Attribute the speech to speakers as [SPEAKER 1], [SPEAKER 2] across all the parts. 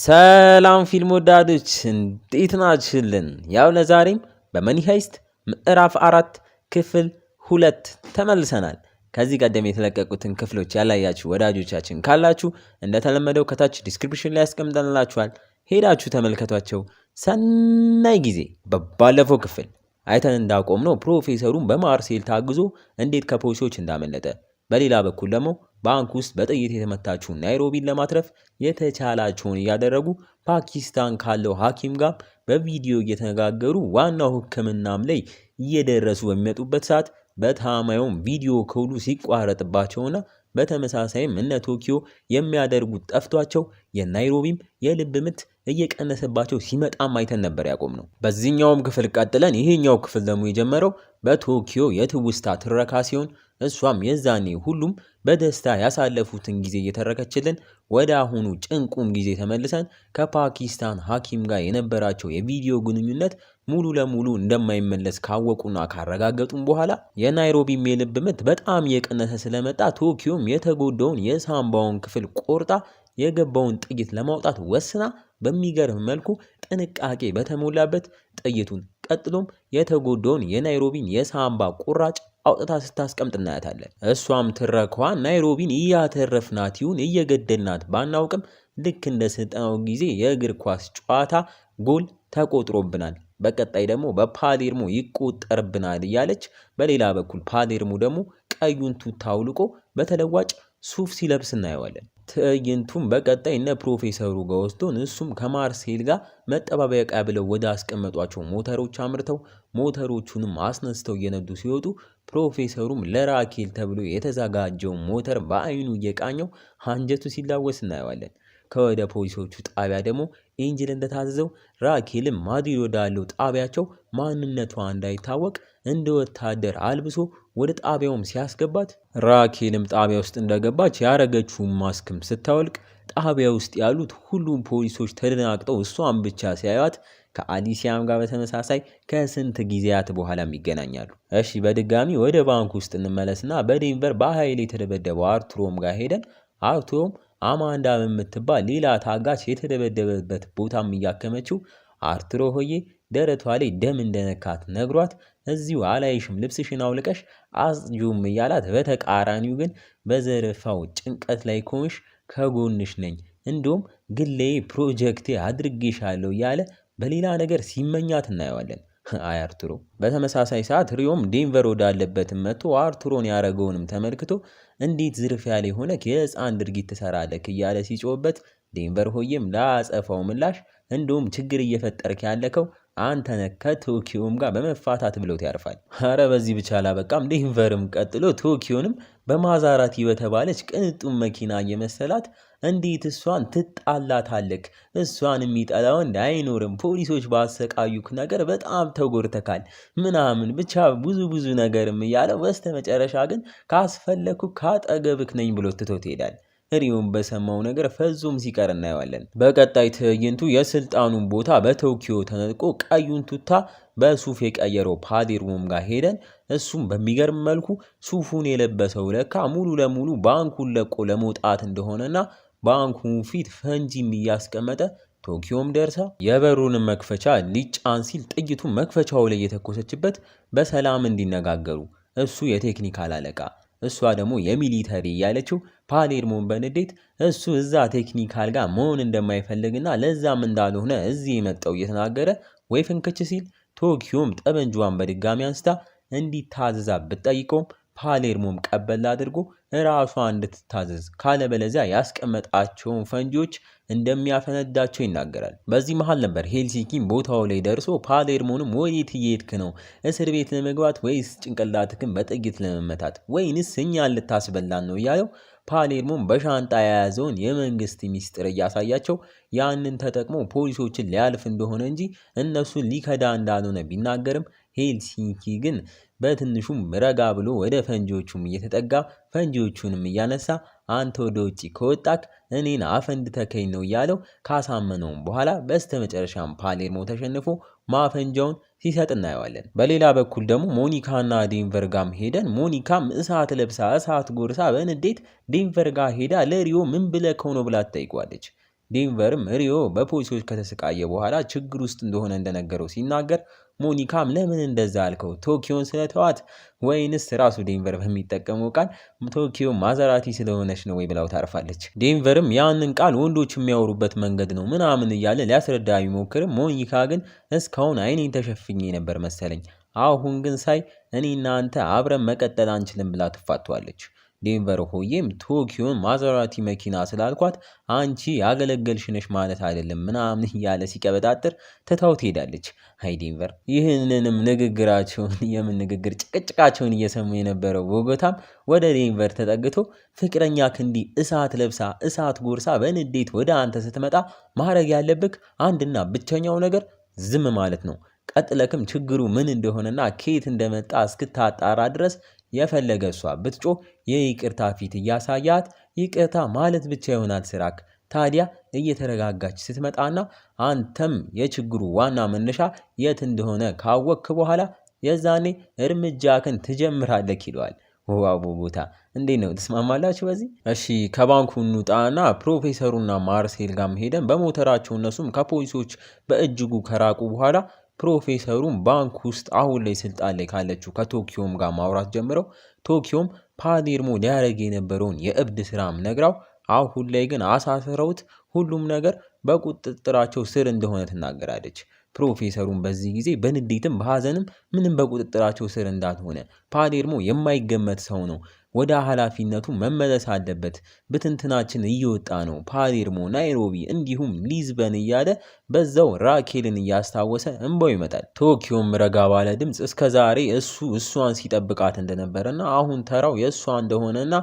[SPEAKER 1] ሰላም ፊልም ወዳዶች፣ እንዴት ናችሁልን? ያው ለዛሬም በ Money Heist ምዕራፍ 4 ክፍል 2 ተመልሰናል። ከዚህ ቀደም የተለቀቁትን ክፍሎች ያላያችሁ ወዳጆቻችን ካላችሁ እንደተለመደው ከታች description ላይ ያስቀምጠንላችኋል፣ ሄዳችሁ ተመልከቷቸው። ሰናይ ጊዜ። በባለፈው ክፍል አይተን እንዳቆምነው ፕሮፌሰሩን በማርሴል ታግዞ እንዴት ከፖሊሶች እንዳመለጠ፣ በሌላ በኩል ደግሞ ባንክ ውስጥ በጥይት የተመታችውን ናይሮቢን ለማትረፍ የተቻላቸውን እያደረጉ ፓኪስታን ካለው ሐኪም ጋር በቪዲዮ እየተነጋገሩ ዋናው ሕክምናም ላይ እየደረሱ በሚመጡበት ሰዓት በታማዩም video call ኡ ሲቋረጥባቸውና በተመሳሳይም እነ ቶኪዮ የሚያደርጉት ጠፍቷቸው የናይሮቢም የልብ ምት እየቀነሰባቸው ሲመጣም አይተን ነበር ያቆምነው። በዚህኛውም ክፍል ቀጥለን ይሄኛው ክፍል ደግሞ የጀመረው በቶኪዮ የትውስታ ትረካ ሲሆን እሷም የዛኔ ሁሉም በደስታ ያሳለፉትን ጊዜ እየተረከችልን ወደ አሁኑ ጭንቁም ጊዜ ተመልሰን ከፓኪስታን ሐኪም ጋር የነበራቸው የቪዲዮ ግንኙነት ሙሉ ለሙሉ እንደማይመለስ ካወቁና ካረጋገጡም በኋላ የናይሮቢም የልብ ምት በጣም እየቀነሰ ስለመጣ ቶኪዮም የተጎዳውን የሳምባውን ክፍል ቆርጣ የገባውን ጥይት ለማውጣት ወስና በሚገርም መልኩ ጥንቃቄ በተሞላበት ጥይቱን ቀጥሎም የተጎዳውን የናይሮቢን የሳምባ ቁራጭ አውጥታ ስታስቀምጥ እናያታለን። እሷም ትረኳ ናይሮቢን እያተረፍናት ይሁን እየገደልናት ባናውቅም ልክ እንደ ስልጠናው ጊዜ የእግር ኳስ ጨዋታ ጎል ተቆጥሮብናል፣ በቀጣይ ደግሞ በፓሌርሞ ይቆጠርብናል እያለች፣ በሌላ በኩል ፓሌርሞ ደግሞ ቀዩን ቱታ አውልቆ በተለዋጭ ሱፍ ሲለብስ እናየዋለን። ትዕይንቱም በቀጣይ እነ ፕሮፌሰሩ ጋር ወስዶን እሱም ከማርሴል ጋር መጠባበቂያ ብለው ወደ አስቀመጧቸው ሞተሮች አምርተው ሞተሮቹንም አስነስተው እየነዱ ሲወጡ ፕሮፌሰሩም ለራኬል ተብሎ የተዘጋጀውን ሞተር በአይኑ እየቃኘው አንጀቱ ሲላወስ እናየዋለን። ከወደ ፖሊሶቹ ጣቢያ ደግሞ ኤንጅል እንደታዘዘው ራኬልም ማድሪድ ወዳለው ጣቢያቸው ማንነቷ እንዳይታወቅ እንደ ወታደር አልብሶ ወደ ጣቢያውም ሲያስገባት ራኬልም ጣቢያ ውስጥ እንደገባች ያረገችውን ማስክም ስታወልቅ ጣቢያ ውስጥ ያሉት ሁሉም ፖሊሶች ተደናግጠው እሷን ብቻ ሲያዩት ከአሊሲያም ጋር በተመሳሳይ ከስንት ጊዜያት በኋላም ይገናኛሉ። እሺ፣ በድጋሚ ወደ ባንክ ውስጥ እንመለስና በዴንቨር በኃይል የተደበደበው አርቱሮም ጋር ሄደን አርቱሮም አማንዳ በምትባል ሌላ ታጋች የተደበደበበት ቦታም እያከመችው አርቱሮ ሆዬ ደረቷ ላይ ደም እንደነካት ነግሯት እዚሁ አላይሽም፣ ልብስሽን አውልቀሽ አጽጂውም እያላት፣ በተቃራኒው ግን በዘረፋው ጭንቀት ላይ ከሆንሽ ከጎንሽ ነኝ፣ እንዲሁም ግሌ ፕሮጀክቴ አድርጌሻለሁ እያለ በሌላ ነገር ሲመኛት እናየዋለን። አይ አርቱሮ። በተመሳሳይ ሰዓት ሪዮም ዴንቨር ወዳለበትም መጥቶ አርቱሮን ያደረገውንም ተመልክቶ እንዴት ዝርፊያ ላይ ሆነክ የህፃን ድርጊት ትሰራለክ እያለ ሲጮህበት ዴንቨር ሆዬም ለአጸፋው ምላሽ እንዲሁም ችግር እየፈጠርክ ያለከው አንተ ነህ ከቶኪዮም ጋር በመፋታት ብሎት ያርፋል። አረ በዚህ ብቻ አላበቃም። ዴንቨርም ቀጥሎ ቶኪዮንም በማዛራቲ በተባለች ቅንጡን መኪና እየመሰላት እንዴት እሷን ትጣላታለክ? እሷን የሚጠላ ወንድ አይኖርም። ፖሊሶች ባሰቃዩክ ነገር በጣም ተጎድተካል ምናምን ብቻ ብዙ ብዙ ነገርም እያለ በስተመጨረሻ ግን ካስፈለግኩ ካጠገብክ ነኝ ብሎ ትቶት ይሄዳል። ሪዮም በሰማው ነገር ፈዞም ሲቀር እናየዋለን። በቀጣይ ትዕይንቱ የስልጣኑን ቦታ በቶኪዮ ተነጥቆ ቀዩን ቱታ በሱፍ የቀየረው ፓሌርሞም ጋር ሄደን እሱም በሚገርም መልኩ ሱፉን የለበሰው ለካ ሙሉ ለሙሉ ባንኩን ለቆ ለመውጣት እንደሆነና ባንኩ ፊት ፈንጂም እያስቀመጠ ቶኪዮም ደርሳ የበሩንም መክፈቻ ሊጫን ሲል ጥይቱን መክፈቻው ላይ የተኮሰችበት በሰላም እንዲነጋገሩ እሱ የ technical አለቃ እሷ ደግሞ የ military እያለችው ፓሌርሞን በንዴት እሱ እዛ technical ጋር መሆን እንደማይፈልግና ለዛም እንዳልሆነ እዚህ የመጣው እየተናገረ ወይ ፍንክች ሲል ቶኪዮም ጠበንጇን በድጋሚ አንስታ እንዲታዘዛ ብትጠይቀውም ፓሌርሞም ቀበል አድርጎ ራሷ እንድትታዘዝ ካለበለዚያ ያስቀመጣቸውን ፈንጂዎች እንደሚያፈነዳቸው ይናገራል። በዚህ መሃል ነበር ሄልሲንኪን ቦታው ላይ ደርሶ ፓሌርሞንም ወዴት እየሄድክ ነው? እስር ቤት ለመግባት ወይስ ጭንቅላትክን በጥይት ለመመታት ወይንስ እኛን ልታስበላን ነው እያለው ፓሌርሞን በሻንጣ የያዘውን የመንግስት ሚስጥር እያሳያቸው ያንን ተጠቅሞ ፖሊሶችን ሊያልፍ እንደሆነ እንጂ እነሱን ሊከዳ እንዳልሆነ ቢናገርም ሄልሲንኪ ግን በትንሹም ረጋ ብሎ ወደ ፈንጂዎቹም እየተጠጋ ፈንጂዎቹንም እያነሳ አንተ ወደ ውጭ ከወጣክ እኔን አፈንድተከኝ ነው እያለው ካሳመነውም በኋላ በስተመጨረሻም ፓሌርሞ ተሸንፎ ማፈንጃውን ሲሰጥ እናየዋለን። በሌላ በኩል ደግሞ ሞኒካና ዴንቨር ጋም ሄደን ሞኒካም እሳት ለብሳ እሳት ጎርሳ በንዴት ዴንቨር ጋር ሄዳ ለሪዮ ምን ብለከው ነው ብላ ትጠይቀዋለች። ዴንቨርም ሪዮ በፖሊሶች ከተሰቃየ በኋላ ችግር ውስጥ እንደሆነ እንደነገረው ሲናገር ሞኒካም ለምን እንደዛ አልከው? ቶኪዮን ስለተዋት ወይንስ ራሱ ዴንቨር በሚጠቀመው ቃል ቶኪዮ ማዘራቲ ስለሆነች ነው ወይ ብላው ታርፋለች። ዴንቨርም ያንን ቃል ወንዶች የሚያወሩበት መንገድ ነው ምናምን እያለ ሊያስረዳ ቢሞክርም ሞኒካ ግን እስካሁን አይኔን ተሸፍኜ ነበር መሰለኝ፣ አሁን ግን ሳይ እኔና አንተ አብረን መቀጠል አንችልም ብላ ትፋቷለች። ዴንቨር ሆዬም ቶኪዮን ማዘራቲ መኪና ስላልኳት አንቺ ያገለገልሽ ነሽ ማለት አይደለም ምናምን እያለ ሲቀበጣጥር ትታው ትሄዳለች። አይ ዴንቨር። ይህንንም ንግግራቸውን የምን ንግግር ጭቅጭቃቸውን እየሰሙ የነበረው ቦጎታም ወደ ዴንቨር ተጠግቶ ፍቅረኛ ክንዲ እሳት ለብሳ እሳት ጎርሳ በንዴት ወደ አንተ ስትመጣ ማድረግ ያለብክ አንድና ብቸኛው ነገር ዝም ማለት ነው። ቀጥለክም ችግሩ ምን እንደሆነና ከየት እንደመጣ እስክታጣራ ድረስ የፈለገ እሷ ብትጮህ የይቅርታ ፊት እያሳያት ይቅርታ ማለት ብቻ ይሆናል ስራክ። ታዲያ እየተረጋጋች ስትመጣና አንተም የችግሩ ዋና መነሻ የት እንደሆነ ካወቅክ በኋላ የዛኔ እርምጃክን ትጀምራለክ ይለዋል። Wow ቦጎታ፣ እንዴት ነው ትስማማላችሁ በዚህ? እሺ፣ ከባንኩ እንውጣና ፕሮፌሰሩና ማርሴል ጋርም ሄደን በሞተራቸው እነሱም ከፖሊሶች በእጅጉ ከራቁ በኋላ ፕሮፌሰሩም ባንክ ውስጥ አሁን ላይ ስልጣን ላይ ካለችው ከቶኪዮም ጋር ማውራት ጀምረው ቶኪዮም ፓሌርሞ ሊያደርግ የነበረውን የእብድ ስራም ነግራው አሁን ላይ ግን አሳስረውት ሁሉም ነገር በቁጥጥራቸው ስር እንደሆነ ትናገራለች። ፕሮፌሰሩም በዚህ ጊዜ በንዴትም በሐዘንም ምንም በቁጥጥራቸው ስር እንዳልሆነ፣ ፓሌርሞ የማይገመት ሰው ነው፣ ወደ ኃላፊነቱ መመለስ አለበት፣ ብትንትናችን እየወጣ ነው፣ ፓሌርሞ፣ ናይሮቢ እንዲሁም ሊዝበን እያለ በዛው ራኬልን እያስታወሰ እንባው ይመጣል። ቶኪዮም ረጋ ባለ ድምፅ እስከ ዛሬ እሱ እሷን ሲጠብቃት እንደነበረና አሁን ተራው የእሷ እንደሆነና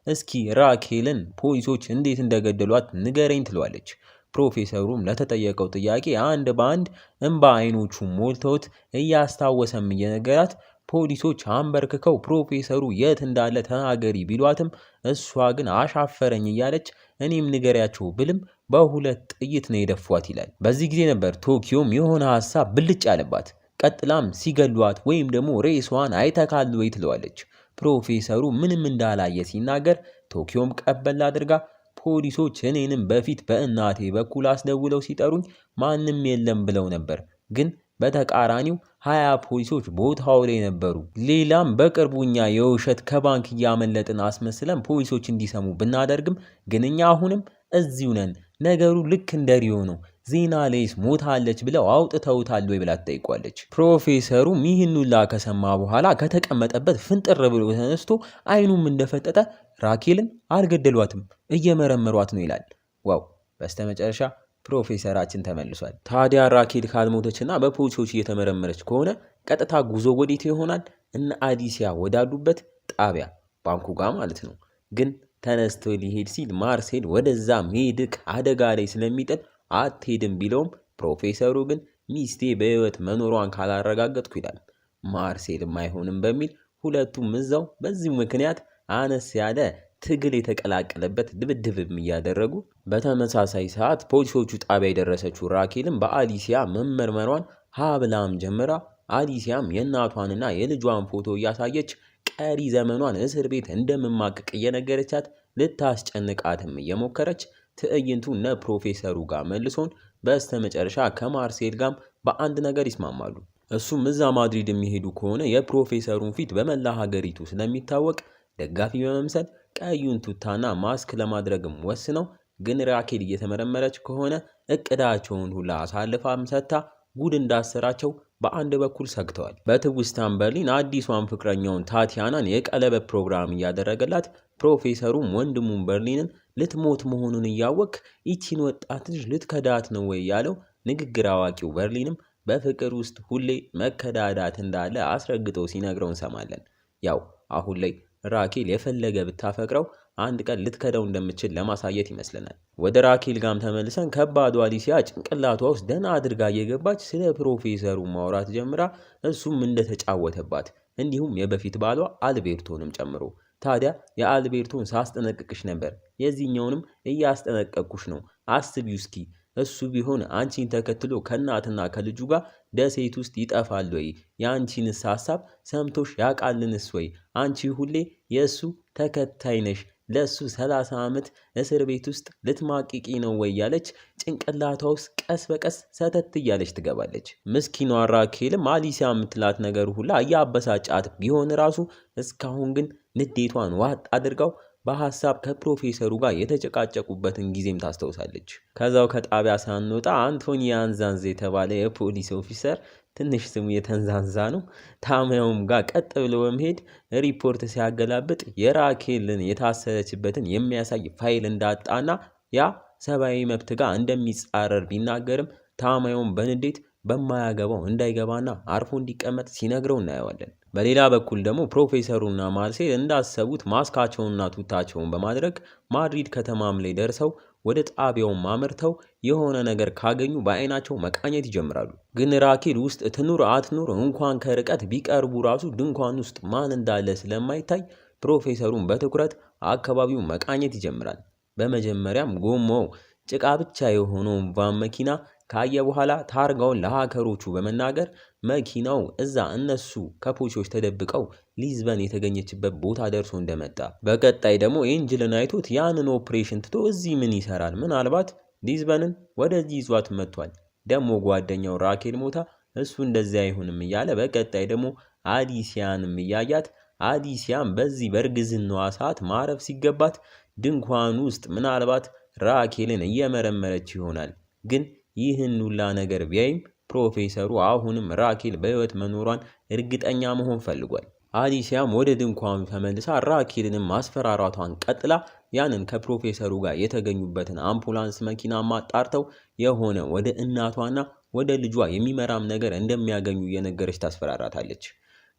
[SPEAKER 1] እስኪ ራኬልን ፖሊሶች እንዴት እንደገደሏት ንገረኝ ትለዋለች። ፕሮፌሰሩም ለተጠየቀው ጥያቄ አንድ በአንድ እንባ አይኖቹ ሞልተውት እያስታወሰም እየነገራት ፖሊሶች አንበርክከው ፕሮፌሰሩ የት እንዳለ ተናገሪ ቢሏትም እሷ ግን አሻፈረኝ እያለች እኔም ንገሪያቸው ብልም በሁለት ጥይት ነው የደፏት ይላል። በዚህ ጊዜ ነበር ቶኪዮም የሆነ ሀሳብ ብልጭ ያለባት። ቀጥላም ሲገሏት ወይም ደግሞ ሬሷን አይተካል ወይ ትለዋለች። ፕሮፌሰሩ ምንም እንዳላየ ሲናገር ቶኪዮም ቀበል አድርጋ ፖሊሶች እኔንም በፊት በእናቴ በኩል አስደውለው ሲጠሩኝ ማንም የለም ብለው ነበር፣ ግን በተቃራኒው 20 ፖሊሶች ቦታው ላይ ነበሩ። ሌላም በቅርቡ እኛ የውሸት ከባንክ እያመለጥን አስመስለን ፖሊሶች እንዲሰሙ ብናደርግም ግን እኛ አሁንም እዚሁ ነን። ነገሩ ልክ እንደ ሪዮ ነው። ዜና ላይስ ሞታለች ብለው አውጥተውታል ወይ ብላ ትጠይቋለች። ፕሮፌሰሩም ይህን ሁላ ከሰማ በኋላ ከተቀመጠበት ፍንጥር ብሎ ተነስቶ አይኑም እንደፈጠጠ ራኬልን አልገደሏትም፣ እየመረመሯት ነው ይላል። Wow! በስተመጨረሻ ፕሮፌሰራችን ተመልሷል። ታዲያ ራኬል ካልሞተችና በፖሊሶች እየተመረመረች ከሆነ ቀጥታ ጉዞ ወዴት ይሆናል? እነ አሊሲያ ወዳሉበት ጣቢያ ባንኩ ጋር ማለት ነው። ግን ተነስቶ ሊሄድ ሲል ማርሴል ወደዛ መሄድክ አደጋ ላይ ስለሚጥል አትሄድም ቢለውም ፕሮፌሰሩ ግን ሚስቴ በህይወት መኖሯን ካላረጋገጥኩ ይላል። ማርሴልም አይሆንም በሚል ሁለቱም እዛው በዚሁ ምክንያት አነስ ያለ ትግል የተቀላቀለበት ድብድብም እያደረጉ በተመሳሳይ ሰዓት ፖሊሶቹ ጣቢያ የደረሰችው ራኬልም በአሊሲያ መመርመሯን ሀብላም ጀምራ አሊሲያም የእናቷንና የልጇን ፎቶ እያሳየች ቀሪ ዘመኗን እስር ቤት እንደምማቅቅ እየነገረቻት ልታስጨንቃትም እየሞከረች ትዕይንቱ እነ ፕሮፌሰሩ ጋር መልሶን በስተመጨረሻ ከማርሴል ጋርም በአንድ ነገር ይስማማሉ። እሱም እዛ ማድሪድ የሚሄዱ ከሆነ የፕሮፌሰሩን ፊት በመላ ሀገሪቱ ስለሚታወቅ ደጋፊ በመምሰል ቀዩን ቱታና ማስክ ለማድረግም ወስነው ግን ራኬል እየተመረመረች ከሆነ እቅዳቸውን ሁላ አሳልፋም ሰጥታ ጉድ እንዳሰራቸው በአንድ በኩል ሰግተዋል። በትውስታም በርሊን አዲሷን ፍቅረኛውን ታቲያናን የቀለበት ፕሮግራም እያደረገላት ፕሮፌሰሩም ወንድሙን በርሊንን ልትሞት መሆኑን እያወቅ ይቺን ወጣት ልጅ ልትከዳት ነው ወይ ያለው ንግግር አዋቂው በርሊንም በፍቅር ውስጥ ሁሌ መከዳዳት እንዳለ አስረግጦ ሲነግረው እንሰማለን። ያው አሁን ላይ ራኬል የፈለገ ብታፈቅረው አንድ ቀን ልትከደው እንደምትችል ለማሳየት ይመስለናል። ወደ ራኬል ጋም ተመልሰን ከባዷ አሊሲያ ጭንቅላቷ ውስጥ ደህና አድርጋ እየገባች ስለ ፕሮፌሰሩ ማውራት ጀምራ እሱም እንደተጫወተባት እንዲሁም የበፊት ባሏ አልቤርቶንም ጨምሮ። ታዲያ የአልቤርቶን ሳስጠነቅቅሽ ነበር፣ የዚህኛውንም እያስጠነቀቅኩሽ ነው። አስቢው እስኪ እሱ ቢሆን አንቺን ተከትሎ ከእናትና ከልጁ ጋር ደሴት ውስጥ ይጠፋል ወይ? የአንቺንስ ሀሳብ ሰምቶሽ ያውቃልንስ ወይ? አንቺ ሁሌ የእሱ ተከታይ ነሽ። ለእሱ 30 ዓመት እስር ቤት ውስጥ ልትማቅቂ ነው ወይ እያለች ጭንቅላቷ ውስጥ ቀስ በቀስ ሰተት እያለች ትገባለች። ምስኪኗ ራኬልም አሊሲያ የምትላት ነገር ሁላ እያበሳጫት ቢሆን ራሱ እስካሁን ግን ንዴቷን ዋጥ አድርጋው በሀሳብ ከፕሮፌሰሩ ጋር የተጨቃጨቁበትን ጊዜም ታስታውሳለች። ከዛው ከጣቢያ ሳንወጣ አንቶኒ አንዛንዝ የተባለ የፖሊስ officer፣ ትንሽ ስሙ የተንዛንዛ ነው፣ ታማዩም ጋር ቀጥ ብሎ በመሄድ ሪፖርት ሲያገላብጥ የራኬልን የታሰረችበትን የሚያሳይ ፋይል እንዳጣና ያ ሰብአዊ መብት ጋር እንደሚጻረር ቢናገርም ታማዩም በንዴት በማያገባው እንዳይገባና አርፎ እንዲቀመጥ ሲነግረው እናየዋለን። በሌላ በኩል ደግሞ ፕሮፌሰሩና ማርሴል እንዳሰቡት ማስካቸውንና ቱታቸውን በማድረግ ማድሪድ ከተማም ላይ ደርሰው ወደ ጣቢያውም አምርተው የሆነ ነገር ካገኙ በአይናቸው መቃኘት ይጀምራሉ። ግን ራኬል ውስጥ ትኑር አትኑር እንኳን ከርቀት ቢቀርቡ ራሱ ድንኳን ውስጥ ማን እንዳለ ስለማይታይ ፕሮፌሰሩን በትኩረት አካባቢውን መቃኘት ይጀምራል። በመጀመሪያም ጎማው ጭቃ ብቻ የሆነውን van መኪና ካየ በኋላ ታርጋውን ለ hacker ኦቹ በመናገር መኪናው እዛ እነሱ ከፖሊሶች ተደብቀው ሊዝበን የተገኘችበት ቦታ ደርሶ እንደመጣ፣ በቀጣይ ደግሞ ኤንጅልን አይቶት ያንን ኦፕሬሽን ትቶ እዚህ ምን ይሰራል? ምናልባት ሊዝበንን ወደዚህ ይዟት መጥቷል። ደግሞ ጓደኛው ራኬል ሞታ እሱ እንደዚያ አይሆንም እያለ በቀጣይ ደግሞ አዲሲያንም እያያት፣ አዲሲያም በዚህ በእርግዝናዋ ሰዓት ማረፍ ሲገባት ድንኳን ውስጥ ምናልባት ራኬልን እየመረመረች ይሆናል። ግን ይህን ሁላ ነገር ቢያይም ፕሮፌሰሩ አሁንም ራኬል በሕይወት መኖሯን እርግጠኛ መሆን ፈልጓል። አሊሲያም ወደ ድንኳኑ ተመልሳ ራኬልንም ማስፈራራቷን ቀጥላ ያንን ከፕሮፌሰሩ ጋር የተገኙበትን አምቡላንስ መኪና አጣርተው የሆነ ወደ እናቷና ወደ ልጇ የሚመራም ነገር እንደሚያገኙ እየነገረች ታስፈራራታለች።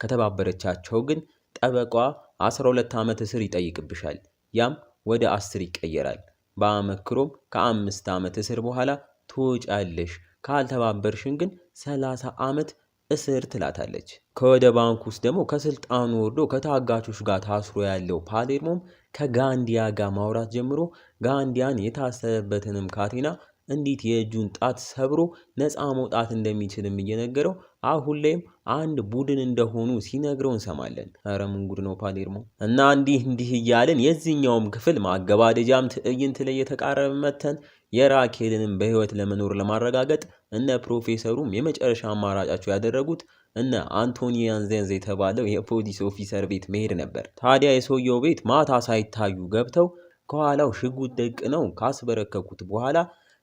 [SPEAKER 1] ከተባበረቻቸው ግን ጠበቋ 12 ዓመት እስር ይጠይቅብሻል፣ ያም ወደ 10 ይቀየራል። በአመክሮም ከ5 ዓመት እስር በኋላ ትወጫለሽ፣ ካልተባበርሽን ግን 30 ዓመት እስር ትላታለች። ከወደ ባንክ ውስጥ ደግሞ ከስልጣኑ ወርዶ ከታጋቾች ጋር ታስሮ ያለው ፓሌርሞም ከጋንዲያ ጋር ማውራት ጀምሮ ጋንዲያን የታሰረበትንም ካቴና እንዴት የእጁን ጣት ሰብሮ ነፃ መውጣት እንደሚችልም እየነገረው አሁን ላይም አንድ ቡድን እንደሆኑ ሲነግረው እንሰማለን። ኧረ ምን ጉድ ነው ፓሌርሞ! እና እንዲህ እንዲህ እያልን የዚህኛውም ክፍል ማገባደጃም ትዕይንት ላይ የተቃረበ መተን የራኬልንም በህይወት ለመኖር ለማረጋገጥ እነ ፕሮፌሰሩም የመጨረሻ አማራጫቸው ያደረጉት እነ አንቶኒ ያንዘንዝ የተባለው የፖሊስ officer ቤት መሄድ ነበር። ታዲያ የሰውየው ቤት ማታ ሳይታዩ ገብተው ከኋላው ሽጉጥ ደቅነው ካስበረከኩት በኋላ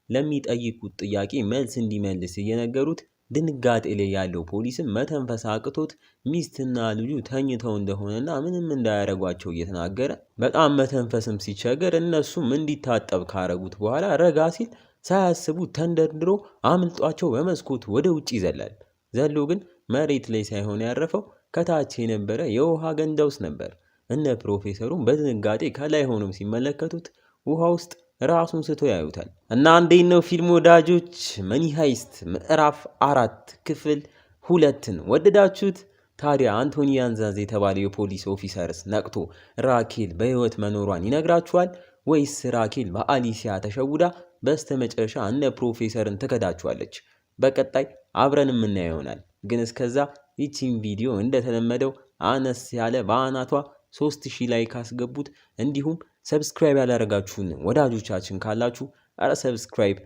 [SPEAKER 1] ለሚጠይቁት ጥያቄ መልስ እንዲመልስ እየነገሩት ድንጋጤ ላይ ያለው ፖሊስም መተንፈስ አቅቶት ሚስትና ልጁ ተኝተው እንደሆነና ምንም እንዳያረጓቸው እየተናገረ በጣም መተንፈስም ሲቸገር እነሱም እንዲታጠብ ካረጉት በኋላ ረጋ ሲል ሳያስቡት ተንደርድሮ አምልጧቸው በመስኮት ወደ ውጭ ይዘላል። ዘሎ ግን መሬት ላይ ሳይሆን ያረፈው ከታች የነበረ የውሃ ገንዳ ውስጥ ነበር። እነ ፕሮፌሰሩም በድንጋጤ ከላይ ሆኖም ሲመለከቱት ውሃ ውስጥ ራሱን ስቶ ያዩታል። እና እንዴት ነው ፊልም ወዳጆች፣ Money Heist ምዕራፍ 4 ክፍል 2ን ወደዳችሁት? ታዲያ አንቶኒ ያንዛዝ የተባለው የፖሊስ officer ስ ነቅቶ ራኬል በህይወት መኖሯን ይነግራችኋል ወይስ ራኬል በአሊሲያ ተሸውዳ በስተመጨረሻ እነ ፕሮፌሰርን ትከዳችኋለች? በቀጣይ አብረን የምናየው ይሆናል። ግን እስከዛ ይቺን ቪዲዮ እንደተለመደው አነስ ያለ በአናቷ 3000 like ካስገቡት፣ እንዲሁም subscribe ያላደረጋችሁን ወዳጆቻችን ካላችሁ አረ subscribe።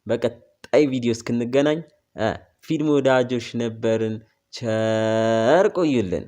[SPEAKER 1] በቀጣይ ቪዲዮ እስክንገናኝ ፊልም ወዳጆች ነበርን። ቸር ቆዩልን።